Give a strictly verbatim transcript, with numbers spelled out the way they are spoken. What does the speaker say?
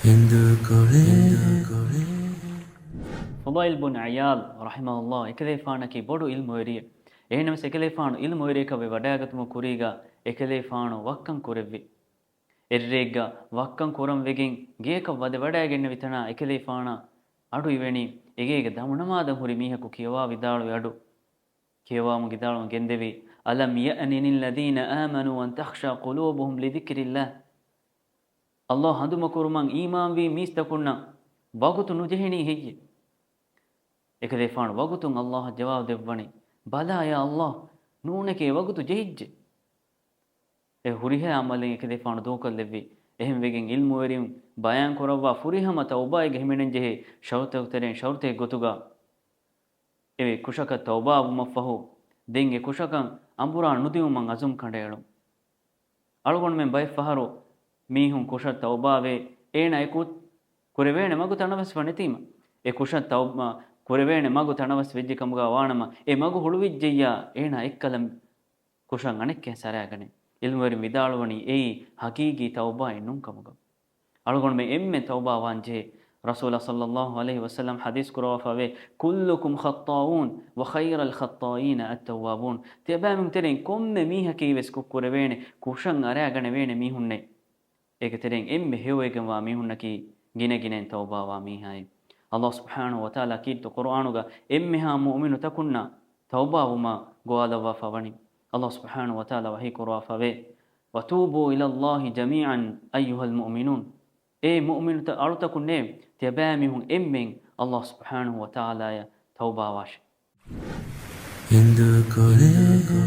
ހިނދުކޮޅެއް. ފުޟައިލް ބުން ޢިޔާޟް ރަޙިމަހުﷲ އެކަލޭފާނަކީ ބޮޑު ޢިލްމުވެރިއެއް. އެހެންނަމަވެސް އެކަލޭފާނު ޢިލްމުވެރިޔަކަށް ވެވަޑައިގަތުމުގެ ކުރީގަ އެކަލޭފާނު ވައްކަން ކުރެއްވި. އެއްރެއެއްގަ ވައްކަން ކުރަން ވެގެން ގެޔަކަށް ވަދެ ވަޑައިގެންނެވި ތަނާ އެކަލޭފާނަށް އަޑު އިވެނީ އެގޭގެ ދަމުނަމާދަށް ހުރި މީހަކު ކިޔަވާ ވިދާޅުވި އަޑު. ކިޔަވާމު ވިދާޅުވަން ގެންދެވީ، أَلَمْ يَأْنِ لِلَّذِينَ آمَنُوا أَنْ تَخْشَعَ قُلُوبُهُمْ لِذِكْرِ اللَّهِ. ﷲ ހަނދުމަކުރުމަށް އީމާންވީ މީސްތަކުންނަށް ވަގުތު ނުޖެހެނީ ހެއްޔެ؟ އެކަލޭފާނު ވަގުތުން ﷲ އަށް ޖަވާބު ދެއްވަނީ، ބަލާ ޔާ ﷲ، ނޫނެކޭ ވަގުތު ޖެހިއްޖެ. އެ ހުރިހާ ޢަމަލެއް އެކަލޭފާނު ދޫކޮށްލެއްވި. އެހެންވެގެން ޢިލްމުވެރިން ބަޔާން ކުރައްވާ ފުރިހަމަ ތައުބާއެއްގަ ހިމެނެންޖެހޭ ޝަރުޠުތެރެއިން ޝަރުޠެއް ގޮތުގަ އެ ކުށަކަށް ތައުބާވުމަށްފަހު، ދެން އެ ކުށަކަށް އަނބުރާ ނުދިއުމަށް އަޒުމް ކަނޑައެޅުން. އަޅުގަނޑުމެން ބައެއްފަހަރު މީހުން ކުށަށް ތައުބާވޭ، އޭނާ އެ ކުށް ކުރެވޭނެ މަގު ތަނަވަސް ވަނެތީމަ، އެ ކުށަށް ތައުބާ ކުރެވޭނެ މަގު ތަނަވަސް ވެއްޖެ ކަމުގަ ވާނަމަ، އެ މަގު ހުޅުވިއްޖެއްޔާ، އޭނާ އެއްކަލަ ކުށަށް އަނެއްކާ ސަރައިގަނެ. ޢިލްމުވެރިން ވިދާޅުވަނީ އެއީ ހަގީގީ ތައުބާއެއް ނޫން ކަމުގަ. އަޅުގަނޑުމެން އެންމެން ތައުބާވާން ޖެހޭ. ރަސޫލާ ޞައްލައްލާހު ޢަލައިހި ވަސައްލަމް ޙަދީޘް ކުރައްވާފަވޭ، كُلُّكُمْ خَطَّاءُونَ وَخَيْرُ الْخَطَّائِينَ التَّوَّابُونَ. ތިޔަބައިމީހުން ތެރެއިން ކޮންމެ މީހަކީ ވެސް ކުށް ކުރެވޭނެ، ކުށަށް އަރައިގަނެވޭނެ މީހުންނޭ. އޭގެ ތެރެއިން އެންމެ ހެޔޮވެގެންވާ މީހުންނަކީ ގިނަގިނައިން ތައުބާވާ މީހާއޭ. ﷲ ސުބްޙާނަހޫ ވަތަޢާލާ ކީރިތި ޤުރުއާނުގަ އެންމެހާ މުއުމިނުތަކުންނަށް ތައުބާވުމަށް ގޮވާލައްވާފަ ވަނީ. ﷲ ސުބްޙާނަހޫ ވަތަޢާލާ ވަޙީ ކުރައްވާފަވޭ، وَتُوبُوا إِلَى اللَّهِ جَمِيعًا أَيُّهَا الْمُؤْمِنُونَ. އޭ މުއުމިނުތައް އަޅުތަކުންނޭ، ތިޔަބައިމީހުން އެންމެން ﷲ ސުބްޙާނަހޫ ވަތަޢާލާއަށް ތައުބާވާށި. ހިނދުކޮޅެއް.